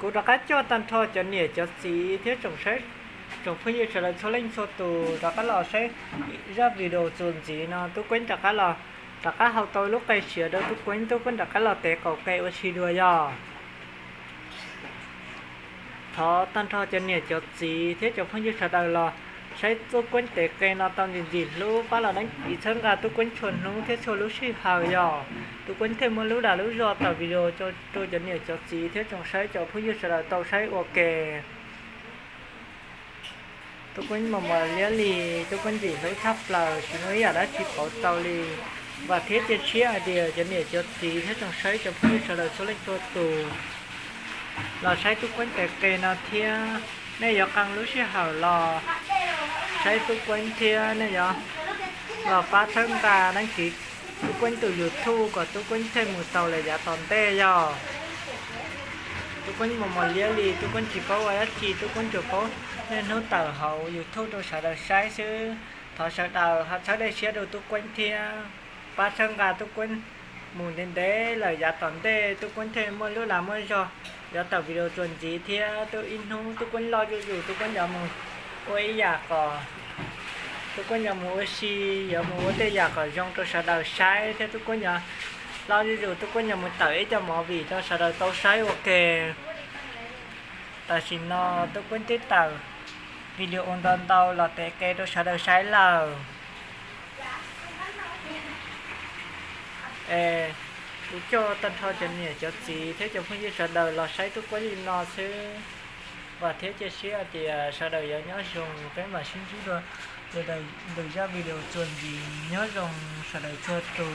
Kuv rov qab coj tag nrho cov niam cov txiv thiab tsoom saib, tsoom phooj ywg sawv daws txhua leej txhua tus rov qab los saib zaj video txuas ntxiv no. Tub Kueeb rov qab los, rov qab hau tau lub qe siav rau Tub Kueeb, Tub Kueeb rov qab los tev qaum qe ua si dua yog. Thov tag nrho cov niam cov txiv thiab cov phooj ywg sawv daws los saib Tub Kueeb tev qe no tau ntxim ntxim hlub, pab los dab tsi txhawb nqa Tub Kueeb txhua hnub thiab txhua lub sij hawm yog. Tub Kueeb thiaj muaj lub dag lub zog tawm video rau cov niam cov txiv thiab tsoom saib cov phooj ywg sawv daws tau saib ua ke. Tub Kueeb mos mos liab li, Tub Kueeb ntxim hlub tshaj plaws, tsis muaj ib yam dab tsi pauv tau li. Vam thiab cia siab hais tias cov niam cov txiv thiab tsoom saib cov phooj ywg sawv daws txhua leej txhua tus los saib Tub Kueeb tev qe no thiab, nej yuav qee lub sij hawm los saib Tub Kueeb thiab nej yuav los pab txhawb nqa dab tsi Tub Kueeb tus YouTube kom Tub Kueeb thiaj mus tau lawm yav tom ntej yog. Tub Kueeb mos mos liab li, Tub Kueeb tsis paub ua dab tsi, Tub Kueeb tsuas paub niaj hnub tawm hauv YouTube rau sawv daws saib xwb. Thov sawv daws ho txhawb dej siab rau Tub Kueeb thiab pab txhawb nqa Tub Kueeb mus ntev ntev lawm yav tom ntej Tub Kueeb thiaj muaj lub dag muaj zog yuav tawm video txuas ntxiv thiab. Tub ib hnub Tub Kueeb loj zuj zus Tub Kueeb yuav mus ua ib yam kom, Tub Kueeb yuav mus ua si, yuav mus ua tej yam kom zoo rau sawv daws saib thiab Tub Kueeb yuav loj zuj zus Tub Kueeb yuav mus tawm ib co movie rau sawv daws tau saib ua ke. Tam sim no Tub Kueeb twb tawm video ntau ntau los tev qe rau sawv daws saib lawm. Es kuv coj tag nrho cov niam cov txiv thiab cov phooj ywg sawv daws los saib Tub Kueeb li no xwb. Vam thiab cia siab hais tias sawv daws yuav nyob zoo, peb mam sib ntsib dua ntawm zaj video txuas ntxiv, nyob zoo sawv daws txhua tus.